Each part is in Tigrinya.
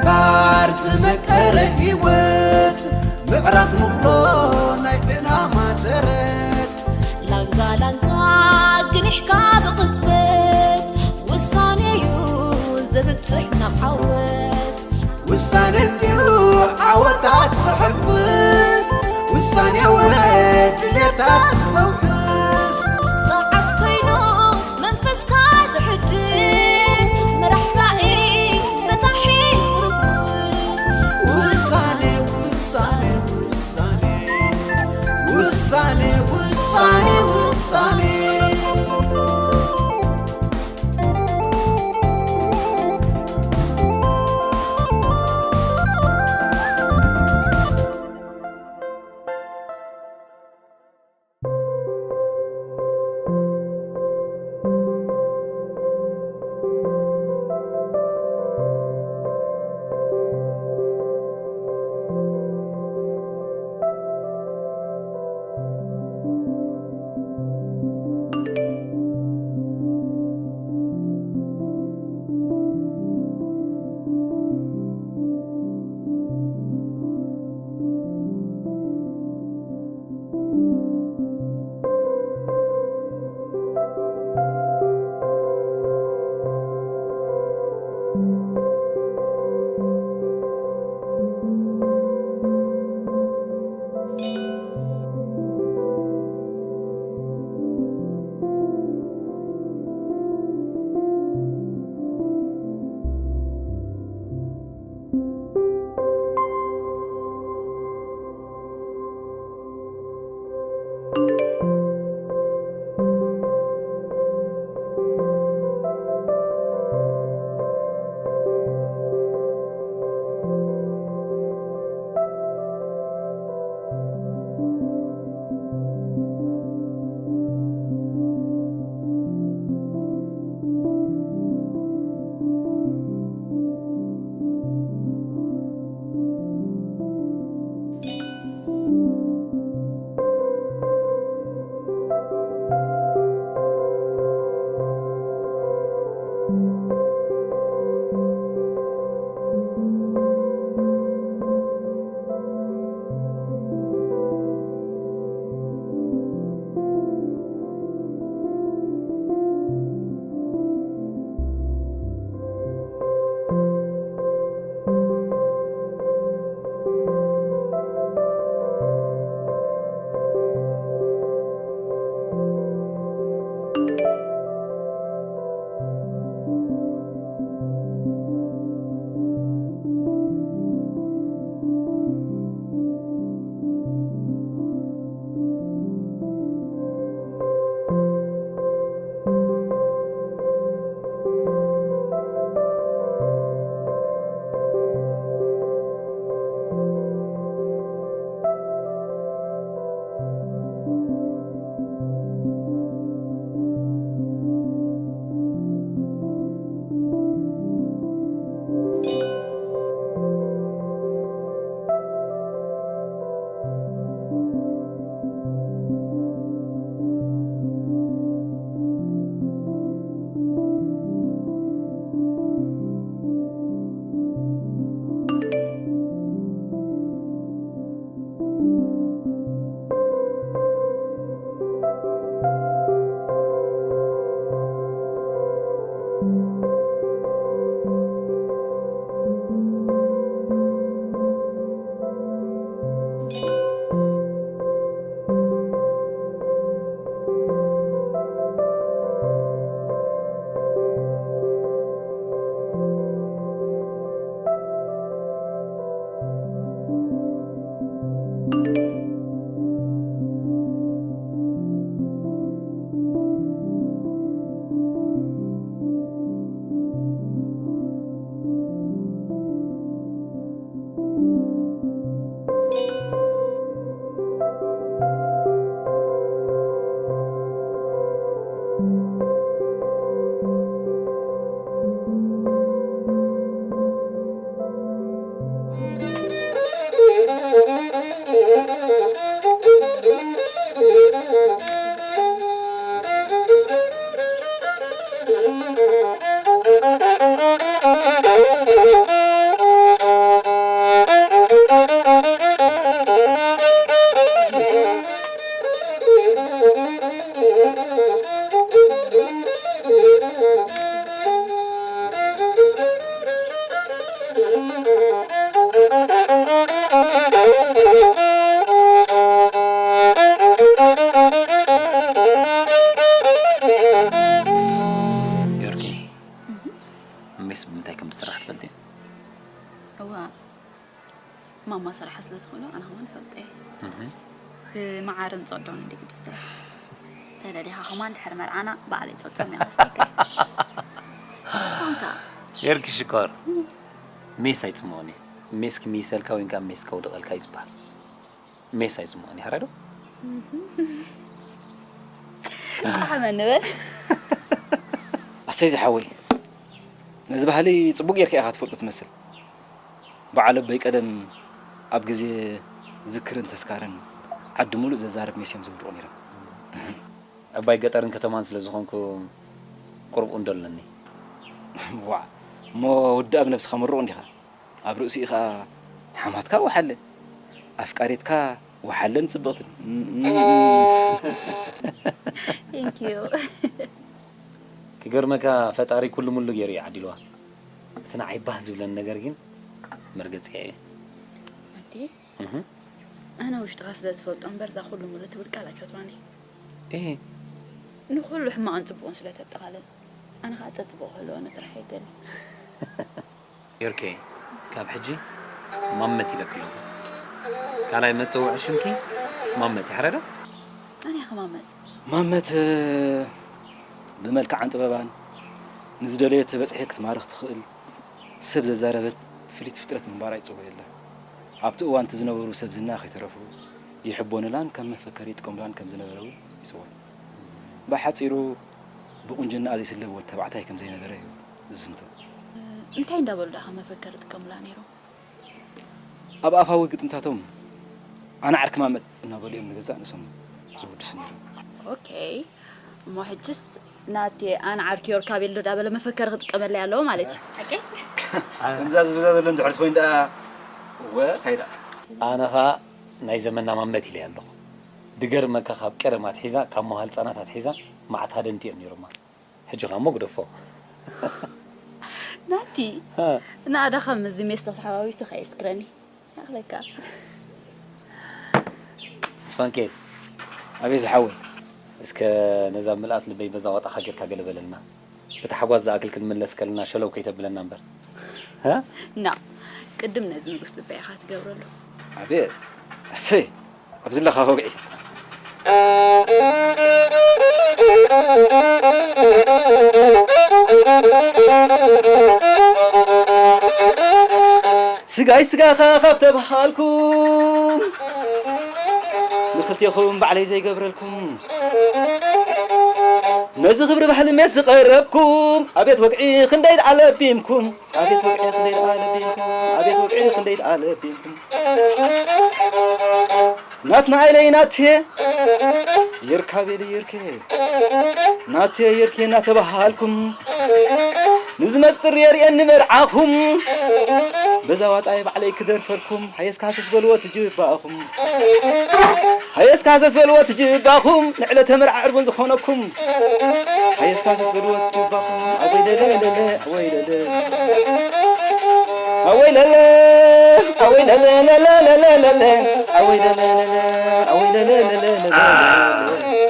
ዳር ዝመቀረ ህይወት ምዕራፍ ንኽሎ ናይ ዕላማ ደረት። ላንጋ ላንጋ ግኒሕካ ብቕጽበት ውሳኔ እዩ ዘብጽሕ ናብ ዓወት። ውሳነ እንድዩ ዓወታት ዘሐፍስ፣ ውሳኔ ወድልየታት ዘውሕስ። ጸዓት ኮይኑ መንፈስካ ዘሕድስ ምራሕ ራእይ ፈታሒ ምርኩስ። ውሳኔ ውሳኔ ውሳኔ ውሳኔ ውሳኔ ውሳኔ። ስለ ዝኾነ ኣነ ከማን ይፈልጦ እየ። እህ። ብመዓርን ጸዶን እንዲ ግዲ ስራሕ። ተደሊኻ ከማን ድሕሪ መርዓና ባዕለይ ጸዶም እየ ከስተካ። ኮንካ። የርኪ ሽኮር። ሜስ ኣይጽምኦን እዩ። ሜስኪ ሚሰልካ ወይን ከኣ ሜስ ከውድቐልካ እዩ ዝበሃል። ሜስ ኣይጽምኦን እዩ፣ ሕራይ ዶ? ጻሕመኒ በል። ኣሰይ ዝሓወይ፣ ነዚ ባህሊ ጽቡቕ ጌርካ ኢኻ ትፈልጦ ትመስል። በዓል ኣቦይ ቀደም ኣብ ግዜ ዝክርን ተስካርን ዓዲ ሙሉእ ዘዛርብ ሜስ እዮም ዘውድቑ ነይሮም። ዕባይ ገጠርን ከተማን ስለ ዝኾንኩ ቁሩብ ኡንዶ ኣለኒ። ዋዕ፣ እሞ ወዲ ኣብ ነብስኻ ምሩቕ እንዲኻ። ኣብ ርእሲኡ ኸኣ ሓማትካ ወሓለ፣ ኣፍቃሪትካ ወሓለን ጽብቕትን። Thank you። ክገርመካ ፈጣሪ ኩሉ ሙሉ ገይሩ እዩ ዓዲልዋ። እቲ ንዓይ ባህ ዝብለኒ ነገር ግን መርገጺኣ እዩ። ኣቲ እህ። ኣነ ውሽጥኻ ስለ ዝፈልጦ እምበር እዛ ኩሉ ሙሉ ትብል ቃል ኣይፈትዋን እየ። እህ። ንኹሉ ሕማቕን ጽቡቕን ስለ ተጠቓልል ኣነ ኸኣ ጸጽቡቕ ክህልወኒ ጥራሕ እየ ደሊ። ዮርኬ፣ ካብ ሕጂ ማመት ኢለኪ ኣለኹ። ካልኣይ መጸውዒ ሽምኪ ማመት እዩ፣ ሕራይ ዶ? ኣነ እየ ከማመት። ማመት፣ ብመልክዓን ጥበባን ንዝደለየቶ በጽሒ ክትማርኽ ትኽእል፣ ሰብ ዘዛረበት ፍልይቲ ፍጥረት ምንባራ ይጽወየላ። ኣብቲ እዋን እቲ ዝነበሩ ሰብ ዝና ከይተረፉ ይሕቦንላን ከም መፈከሪ ይጥቀሙላን ከም ዝነበረ እውን ይጽወ። ብሓጺሩ፣ ብቁንጅና ዘይስለብ ወድ ተባዕታይ ከም ዘይነበረ እዩ ዝዝንቶ። እንታይ እንዳበሉ ደኣ ከም መፈከሪ ይጥቀሙላ ነይሮም? ኣብ ኣፋዊ ግጥምታቶም ኣነ ዓርኪ ማመት እናበሉ እዮም ንገዛእ ንሶም ዝውድሱ ነይሮም። ኦኬ፣ እሞ ሕጅስ ናቲ ኣነ ዓርኪ ዮርካቤል ዶ ዳበለ መፈከሪ ክጥቀመለይ ኣለዎ ማለት እዩ። ሓቀይ? ከምዛ ዝብላ ዘሎ እንድሕርስ ኮይኑ ደኣ፣ እወ፣ እንታይ ደኣ? ኣነ ኸኣ ናይ ዘመንና ማመት ኢለያ ኣለኹ። ድገርመካ ካብ ቀደም ኣትሒዛ፣ ካብ መዋህል ህጻናት ኣትሒዛ መዓት ሃደንቲ እዮም ነይሮማ። ሕጂ ኸኣ እሞ ግደፎ። ናቲ፣ ሃ። ንኣዳ ከም እዚ ሜስ ተሓዋዊሱ ከየስክረኒ። ይኣኽለካ። ስፋንኬ። ኣቤት ዝሓወይ። እስከ ነዛ ምልኣት ልበይ በዛ ዋጣኻ ጌርካ ገለ በለልና። ብታሕጓስ ዝኣክል ክንምለስ ከለና ሸለው ከይተብለና እምበር። ሃ? ና፣ ቅድም ነዚ ንጉስ ልበይ ኢኻ ትገብረሉ። ኣቤት፣ ኣሰይ፣ ኣብዚ ኣለኻ ወግዒ። ስጋይ ስጋኻ ካብ ተባሃልኩም፣ ንኽልቴኹም ባዕለይ ዘይገብረልኩም፣ ነዚ ክብሪ ባህሊ ሜስ ዝቐረብኩም፣ ኣቤት ወግዒ ክንደይ ደኣ ለቢምኩም፣ ኣቤት ወግዒ ክንደይ ደኣ ለቢምኩም፣ ኣቤት ወግዒ ክንደይ ደኣ ለቢምኩም። ናትና ኣይለይ ናቴ፣ የርካቤሊ የርኬ፣ ናቴ የርኬ እናተባሃልኩም፣ ንዝመጽእ ጥሪ የርእየኒ መርዓኹም። በዛ ዋጣ ባዕለይ ክደርፈልኩም፣ ሃየስካ ሃሰስ በልዎ ትጅባኹም። ሃየስካ ሃሰስ በልዎ ትጅባኹም፣ ንዕለተ መርዓ ዕርቡን ዝኾነኩም። ሃየስካ ሃሰስ በልዎ ትጅባኹም፣ ኣወይ ለለ ለለ፣ ኣወይ ለለ። ኣወይ ለለ፣ ኣወይ ለለ፣ ለለ፣ ለለ፣ ለለ። ኣወይ ለለ፣ ለለ፣ ኣወይ ለለ፣ ለለ፣ ለለ፣ ለለ።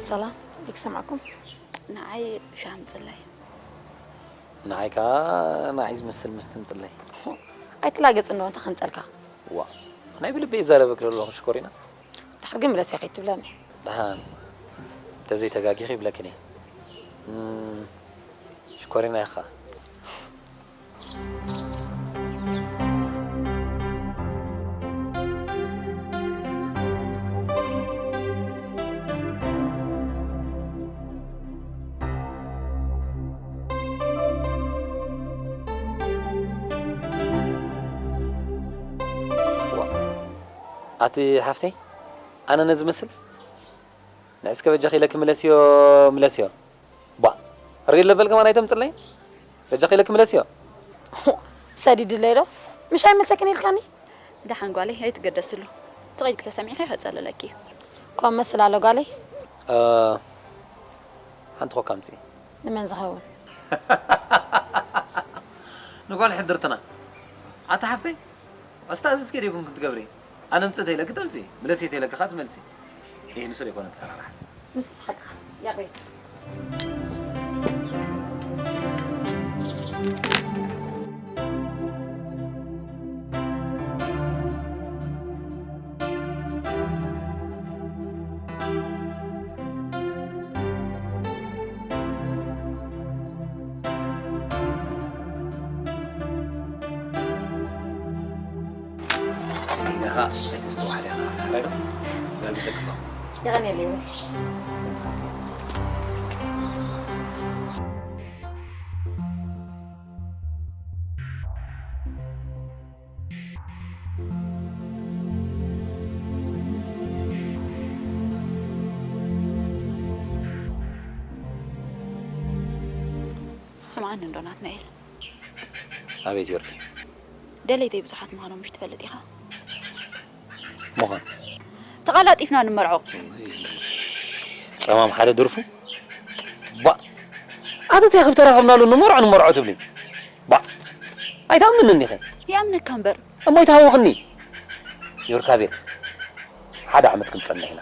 ሰላም፣ ይሰማዕኩም? ንዓይ ሻሂ ኣምጽለይ። ንዓይ ከኣ ንዓይ ዝመስል መስተ ኣምጽለይ። ኣይትላገጽ እንዶ፣ እንታይ ከምጸልካ? ዋእ፣ ናይ ብልበይ ይዛረበኪ ዘለኹ ሽኮሪና። ድሓር ግን ምለስዮ ከይትብለኒ። ደሓን፣ እንተዘይተጋጊኺ ይብለክን እየ። እም፣ ሽኮሪና ኢኻ። ዋእ፣ ኣቲ ሓፍተይ፣ ኣነ ነዚ መስል ንዕስከ በጃኺ ኢለኪ ምለስዮ፣ ምለስዮ። ቧእ፣ ሪል ለበል ከማን ኣይተምጽለይ። በጃኺ ኢለኪ ምለስዮ። ሰዲድለይ ዶ? ምሽ ኣይመሰክን ኢልካኒ? ደሓን ጓለይ ኣይትገደስሉ። ትቒልኪ ተሰሚዕኪ ከጸልለኪ እዩ። እኳ መስል ኣሎ ጓለይ። ሓንቲ ኮካ ኣምፅኢ። ንመን ዝኸውን? ንጓል ሕድርትና ኣታ ሓፍተይ ኣስታእዝዝኪ ዲኹም ክትገብሪ? ኣነ ምፅእ ተይለኪ ተምፅኢ፣ ምለሲ ተይለኪ ከዓ ትመልሲ። ይህ ንሱ ዘይኮነ ተሰራራሕ። ንሱስ ሓቅኻ ያቤ። እዚኣ ኸዓ ኣይተስተውዓልያ ራይ ዶ? ጋቢዘ ክባ የቐንየለይ። ስምዓኒ እንዶ ናትናኤል። ኣቤት ዮርኪ። ደለይተይ ብዙሓት ምዃኖም ምሽ ትፈልጥ ኢኻ? ምዃን ተቓላጢፍና ንመርዖ። ጸማም ሓደ ድርፉ ባ ኣተታይ ክብ ተራኸብናሉ ንመርዖ ንመርዖ ትብሊ ባ ኣይታምንን ኢኸ ይኣምነካ እምበር እሞ ይትሃወኽኒ ዮርካቤል ሓደ ዓመት ክንጸንሕ ኢና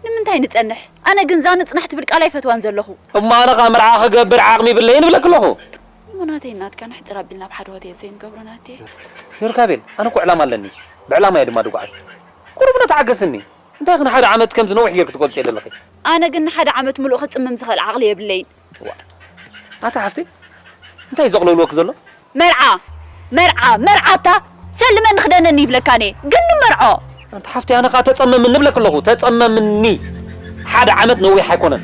ንምንታይ ንጸንሕ ኣነ ግን ዛ ንጽናሕ ትብል ቃል ኣይፈትዋን ዘለኹ እሞ ኣነ ኸኣ መርዓ ክገብር ዓቕሚ ይብለይን እብለኪ ኣለኹ እሞ ናተይ ናትካ ንሕጽር ኣቢልና ኣብ ሓደ ሆቴል ዘይንገብሮ ናቴ ዮርካቤል ኣነ እኮ ዕላማ ኣለኒ ብዕላማ እየ ድማ ድጓዓዝ ቁሩብ ዶ ተዓገስኒ እንታይ ንሓደ ዓመት ከምዚ ነዊሕ ጌርኪ ትገልጽዮ ዘለኺ ኣነ ግን ንሓደ ዓመት ምሉእ ክጽምም ዝኽእል ዓቕሊ የብለይን ዋ ኣታ ሓፍተይ እንታይ እዩ ዘቕለውልወኪ ዘሎ መርዓ መርዓ መርዓታ ሰልመኒ ክደነኒ ይብለካ ነ ግን ንመርዖ ኣንታ ሓፍተይ ኣነ ከዓ ተጸመምኒ እብለኪ ኣለኹ ተጸመምኒ ሓደ ዓመት ነዊሕ ኣይኮነን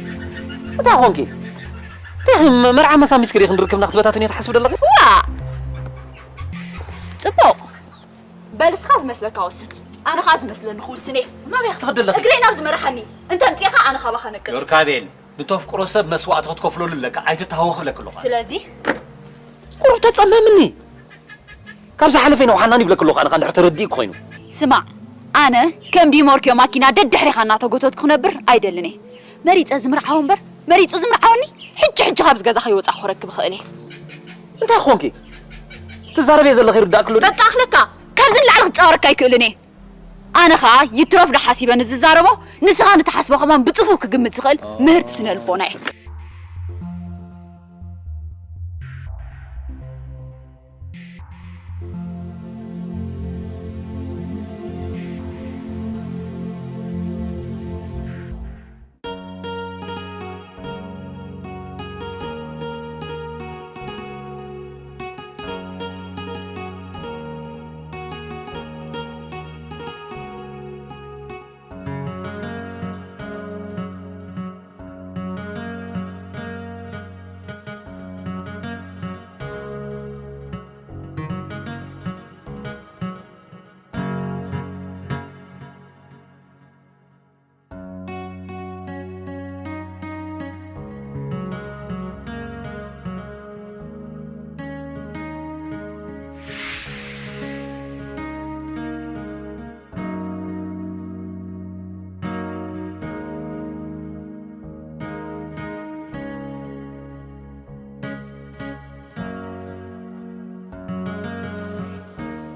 እንታይ ኾንኪ እንታይ መርዓ መሳሚስኪ ዲኺ ንርክብና ክትበታተኒ ትሓስቢ ዘለኺ ዋ ጽቡቕ በል እስኻ ዝመስለካ ወስን ኣነ ኸዓ ዝመስለኒ ክውስን እየ ናበይ ክትኸዲ ኣለኺ እግረይ ናብ ዝመርሓኒ እንተ ኣምጺእኻ ኣነ ካባኻ ነቅጽ ዮርካቤል ንተፍቅሮ ሰብ መስዋእቲ ክትከፍለሉ ኣለካ ኣይትተሃወኺ ብለኪ ኣለኹ ስለ እዚ ቁሩብ ተጸመምኒ ካብ ዝሓለፈ ኢና ውሓናን ይብለኪ ኣለኹ ኣነ እንድሕር ተረዲእኪ ኮይኑ ስማዕ ኣነ ከም ዲሞርክዮ ማኪና ደድሕሪኻ እናተጎተትኩ ክነብር ኣይደልን እየ መሪጸ ዝምርዓዎ እምበር መሪጹ ዝምርዓወኒ ሕጂ ሕጂ ካብዚ ገዛ ከይወጻእኩ ክረክብ እኽእል እየ እንታይ ኮንኪ ትዛረብዮ ዘለኺ ይርዳእኪ ኣሎ ድዩ በቃ ኣኽለካ ካብዚ ንላዕሊ ክጻወረካ ኣይክእልን እየ ኣነ ኸኣ ይትረፍ ዶ ሓሲበ ንዝዛረቦ ንስኻ ንትሓስቦ ከማን ብጽፉፍ ክግምት ዝኽእል ምህርቲ ስነ ልቦና እየ።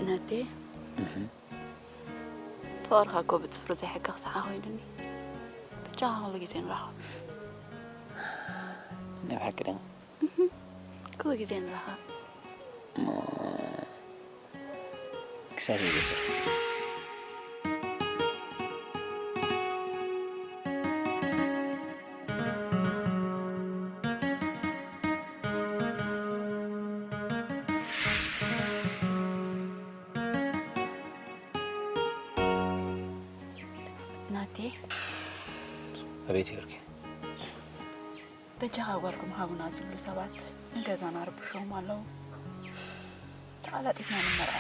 ናቴ ፍቕርኻ እኮ ብጽፍሪ ዘይሕከኽ ሰዓ ኮይኑኒ። በጃኻ ኩሉ ግዜ ንራኸብ። ናይ ብሓቂ ድያ? ኩሉ ግዜ ንራኸብ። ክሳብ ይገብር። ናቴ ኣቤት ዮርኪ በጃኻ ጓልኩም ሃቡና ዝብሉ ሰባት ንገዛና ርብሾም ኣለዉ ተቓላጢፍና ንመርዖ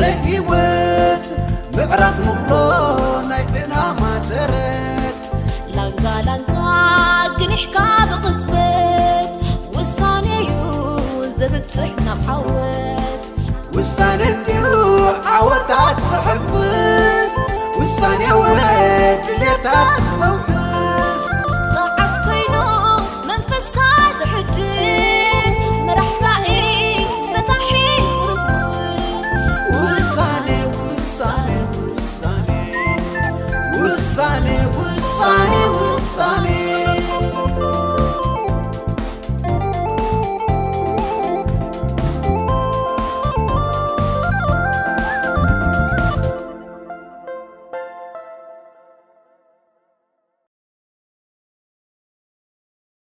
ረ ህይወት ምዕራፍ ንኽሎ ናይ ዕላማ ደረት። ላንጋ ላንጋ ግኒሕካ ብቕጽበት ውሳኔ እዩ ዘብጽሕ ናብ ዓወት። ውሳነ እንድዩ ዓወታት ዝሕፍስ፣ ውሳኔ ወድልየታት ዘውሕስ። ጸዓት ኮይኑ መንፈስካ ዝሕድስ ምራሕ ራእይ ፈታሒ ምርኩስ። ውሳኔ ውሳኔ ውሳኔ ውሳኔ ውሳኔ ውሳኔ